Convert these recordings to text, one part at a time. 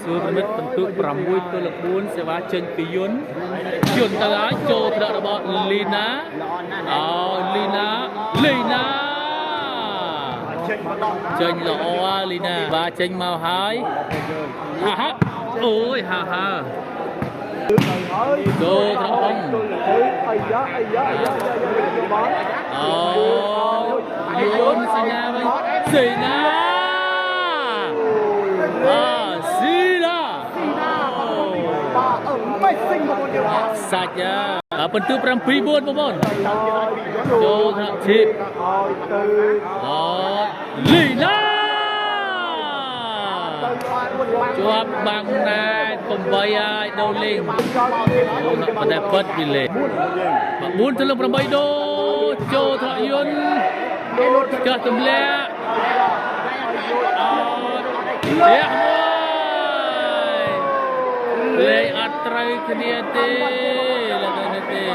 សួរប្រិមិត្តពិន្ទុ6ទល់នឹង4សេវាចេញពីយុនយុនទៅហើយចូលថ្នាក់របស់លីណាអូលីណាលីណាចេញល្អលីណាបាទចេញមកហើយហាហាអូយហាហាចូលត្រង់ អាយ៉ាអាយ៉ាអាយ៉ាអាយ៉ាបាទ អូយុនសញ្ញាវិញសញ្ញាអាស៊ីឡា បាទអឺមិនសិងបងប្អូនយើងបាទ សាច់អាពិន្ទុ7 4បងប្អូនចូលថ្នាក់ជីប ឲ្យទៅ អូលីណា ទៅបានរួចបាន ជាប់បាំងណែ8ហើយដូលីងប៉ុន្តែពិតពីលេបាទ4ទៅលើ8ដូចូលថ្នាក់យន្តចោះទម្លាក់អត់លាក់មួយលេងអត់ត្រូវគ្នាទេលើនេះទេ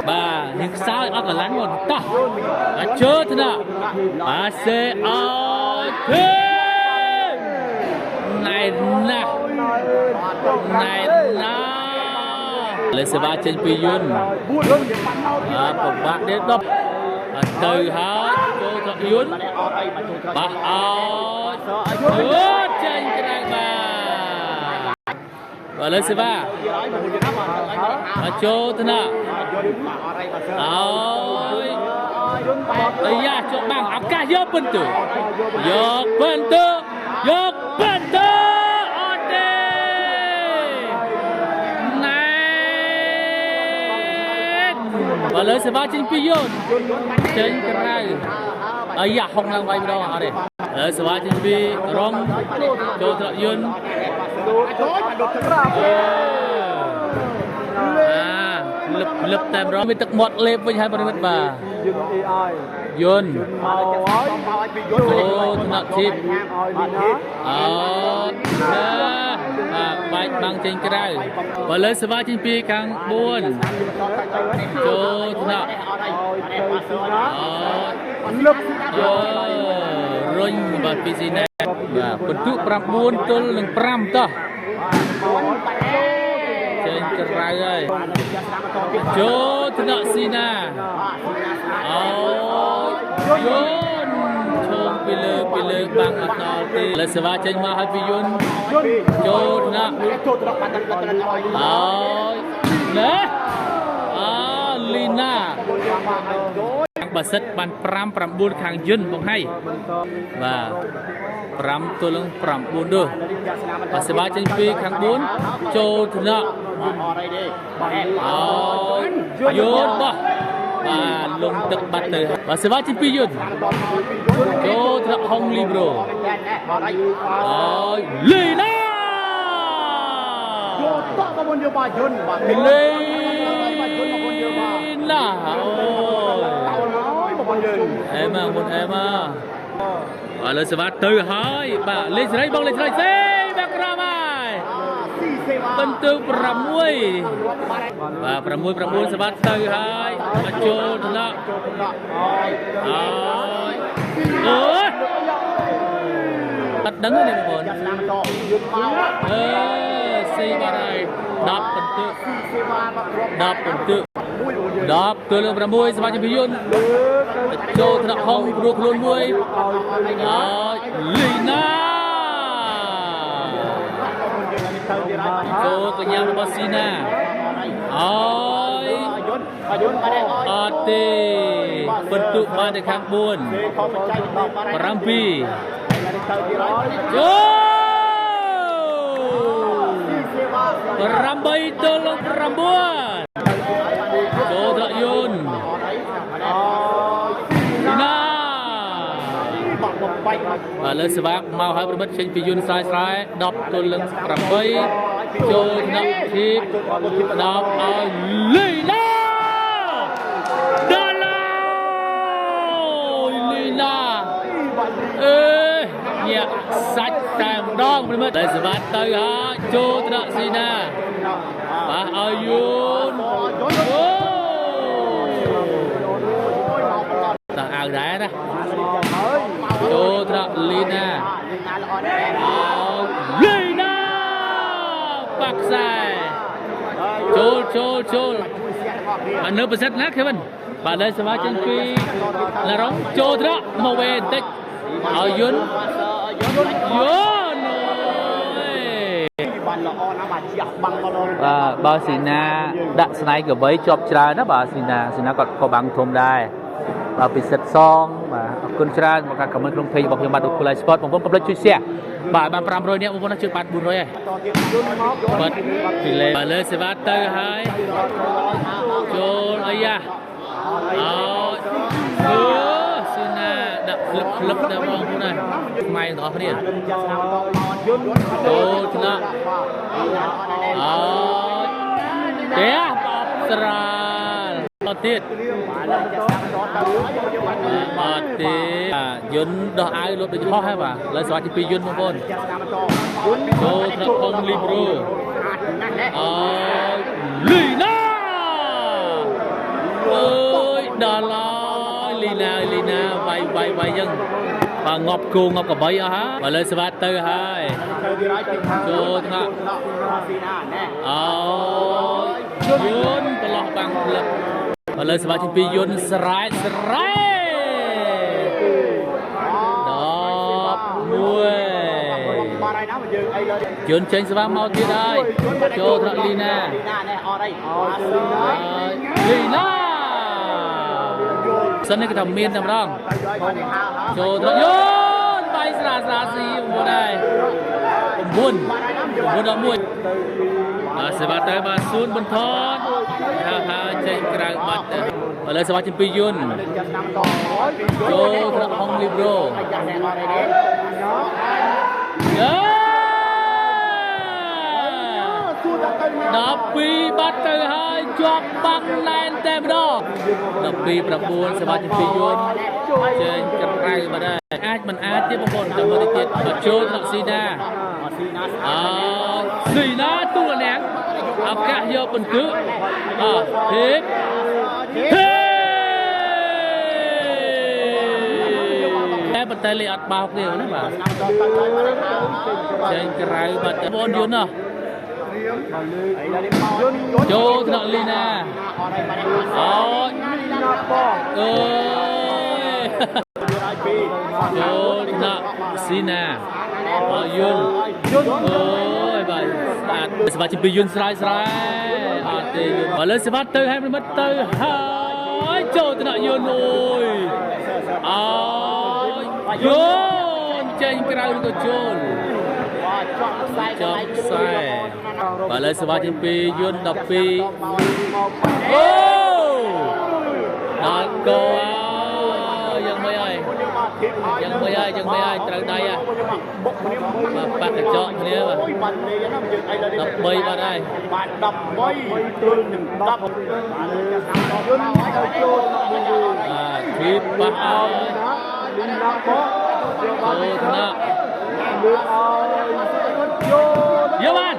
បាទនេះខ្សោយអត់កម្លាំងមកតោះអជើថ្នាក់បាសេអត់ទេណែណាស់ណែណាស់លេសេវាចេញពីយុនបាទពិបាកទេដប់ទៅហើយចូលទៅយុនបាសអត់អូចេញក្រៅបាទបាទលេសេវាបាទចូលថ្នាក់អើយអាយ៉ាជក់បាំងឱកាសយកពិន្ទុយកពិន្ទុយកពិន្ទុអត់ទេណែបាទលើសេវាចេញពីយន្តចេញក្រៅអាយ៉ាហុងឡើងវាយម្ដងអត់ទេលើសេវាចេញពីរងចូលត្រយន្តអាលឹបលឹបតែម្ដងមានទឹកមាត់លេបវិញហើយប្រិមិត្តបាទ យន្ត AI យន្ត មកហើយ ចូលថ្នាក់ជីប ឲ្យលីណា អត់ណាបាទបាច់បាំងចេញក្រៅបើលើសេវាចេញពីខាង4ចូលថ្នាក់ ឲ្យទៅស៊ីណា អត់ លឹប យោរុញបាទពីស៊ីណែបាទពិន្ទុ9ទល់នឹង5តោះចេញក្រៅហើយចូលថ្នាក់ស៊ីណាអូយយនឈោងពីលើពីលើបាំងអត់ដល់ទេលើសេវាចេញមកឲ្យពីយន្តចូលថ្នាក់ ចូលទៅដល់បានដល់ឲ្យ អើយណែអាលីណាខាងបាសិតបាន5 9ខាងយន្តបងហៃបាទ5ទល់នឹង9នោះបាទសេវាចេញពីខាង4ចូលថ្នាក់អើយយន្តបោះបាទលងទឹកបាត់ទៅបាទសេវាចេញពីយន្តចូលថ្នាក់ហុងលីប្រូអើយលីណា យកតបងប្អូនយើងបាទយន្តបាទ លីណាអូយ តហើយបងប្អូនយើង អែមមុនអែមឥឡូវសេវាទៅហើយបាទលេខសេរីបងលេខសេរីសេបាក់ក្រមហើយ ស៊ីសេវា ពិន្ទុ6បាទ6 9សេវាទៅហើយមកចូលថ្នាក់អើយអូយអត់ដឹងទេបងប្អូន ស្នាមតយន្តមក អឺស៊ីបាត់ហើយ10ពិន្ទុ សេវាមកគ្រាប់ 10ពិន្ទុ មួយបងយើង 10ទល់នឹង6សមាជិកយន្តចូលថ្នាក់ហុងព្រោះខ្លួនមួយអើយលីណាចូលកញ្ញារបស់ស៊ីណាអើយ យន្តយន្តបាទ អត់ទេពិន្ទុបានតែខាង4 ខំបច្ច័យដល់បាទ 7 ទៅទៀត ចូល សេវា 8ទល់នឹង9ចូលថ្នាក់យន្តស៊ីណា បាក់បំបែក បាទលើសេវាមកហើយប្រមិត្តចេញពីយន្តស្រែស្រែ10ទល់នឹង8ចូលថ្នាក់ធីប10ឲ្យលីណាដល់ហើយលីណាអេញាក់សាច់តែម្ដងប្រិមិត្តលើសេវាទៅហើយចូលថ្នាក់ស៊ីណាបាទឲ្យយន្តអូតើអាវដែរណាចូលថ្នាក់លីណា ណាល្អដែរ លីណា ខ្សែចូលចូលចូលបាទនៅប្រសិទ្ធណាខេវិនបាទលើសមាជិកពីឡារ៉ុងចូលត្រកមកវេបន្តិចឲ្យយុនយុន បានល្អណាស់បាទជះបាំងមក បាទបើស៊ីណាដាក់ស្នែងកបីជាប់ច្រើនណាបាទស៊ីណាស៊ីណាគាត់ក៏បាំងធំដែរបាទពិសិដ្ឋសងបាទអរគុណច្រើនមកការខមមិនក្នុង page របស់ខ្ញុំបាទ Okulai Sport បងប្អូនកុំភ្លេចជួយ share បាទបាន500នាក់បងប្អូនជឿបាន400ហើយបាទពីលេបាទលើសេវាទៅហើយចូលអាយ៉ាអូអឺស៊ីណាដាក់ក្លឹបក្លឹបដល់បងប្អូនហើយខ្មែរទាំងអស់គ្នាចូលថ្នាក់អូទេបបស្រាលអត់ទៀតបាទទេយន្តដោះអាវលុបដូចហោះហើយបាទលើស្វាទី2យន្តបងប្អូនចូលថ្នាក់ផងលីប្រូអូលីណាអើយដល់ហើយលីណាលីណាវាយវាយវាយចឹងបាទងាប់គោងាប់កបីអស់ហើយបាទលើស្វាទៅហើយចូលថ្នាក់អូយន្តប្រឡោះបាំងផ្លឹកបាទលើស្វាទី2យន្តស្រែស្រែ11យន្តចេញស្វាមកទៀតហើយចូលថ្នាក់លីណាលីណាសិននេះគេថាមានតែម្ដងចូលថ្នាក់យន្តបាយស្រាស្រាស៊ីមួយដែរ9 9 11បាទសេវាទៅបាទសួនបន្ថតថាថាចេញក្រៅបាត់ទៅឥឡូវសេវាទី2យន្តចូលថ្នាក់ហុងលីប្រូ12បាត់ទៅហើយជាប់បាំងណែនតែម្ដង12 9សេវាទី2យន្តចេញក្រៅបាត់ហើយអាចមិនអាចទេបងប្អូនទៅមើលទៀតបាទចូលថ្នាក់ស៊ីណាអើស៊ីណាទូលនាងឱកាសយកបន្ទើអហេហេតែប៉ុន្តែលេអត់បោកទេណាបាទចេញក្រៅបាត់បងយន្តណោះចូលថ្នាក់លីណាអូអើយចូលថ្នាក់ស៊ីណាអយន្តអូយបាទស្អាតស្វាទី2យន្តស្រែស្រែអត់ទេយន្តឥឡូវស្វាទៅហើយមិនទៅហើយចូលថ្នាក់យន្តអូយអើយន្តចេញក្រៅក៏ចូលចប់ខ្សែបាទឥឡូវស្វាទី2យន្ត12អូដល់កោយ៉ាងម៉េចហើយយ៉ាងម៉េចហើយយ៉ាងម៉េចហើយត្រូវដៃហ៎បាទប៉ះកញ្ចក់គ្នាបាទ13បាត់ហើយបាទ13ទល់នឹង10បាទធីបប៉ះឲ្យចូលថ្នាក់យកបាន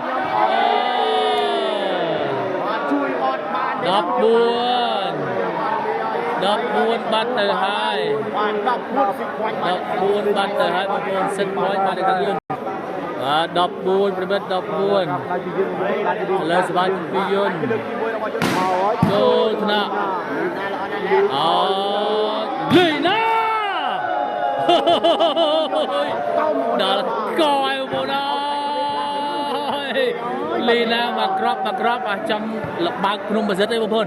14បាត់ទៅហើយ14បាត់ទៅហើយបងប្អូនសិតមួយបាទខាងយន្តបាទ14ប្រិមិត្ត14ឥឡូវស្វាទី2យន្តចូលថ្នាក់អូលីណាដល់កឲ្យបងអើយលីណាមកក្របមកក្របអាចចង់លបើកភ្នំប្រសិទ្ធអីបងប្អូន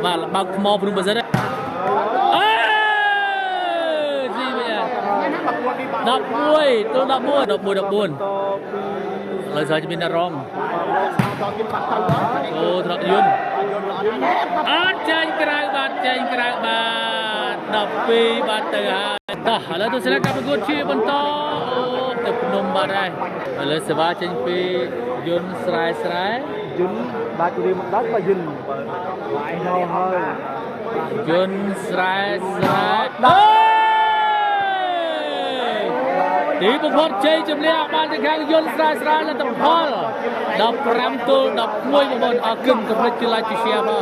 បាទលបើកថ្មភ្នំប្រសិទ្ធអេស៊ីវិញ11ទល់11 11 14ឥឡូវស្រាមានរងអូត្រកយន្តអត់ចេញក្រៅបាទចេញក្រៅបាទ12បាទទៅហើយតោះឥឡូវទស្សនការប្រកួតជាបន្តអូទៅភ្នំបាត់ហើយឥឡូវសេវាចេញពីយន្តស្រែស្រែយន្តបាទរៀមមិនដល់បាទយន្តមកហើយយន្តស្រែស្រែអូទីបំផុតជ័យជំនះបានទៅខាងយន្តស្រែស្រែលទ្ធផល15ទល់11បងប្អូនអរគុណកុំភ្លេចជួយ like ជួយ share ផង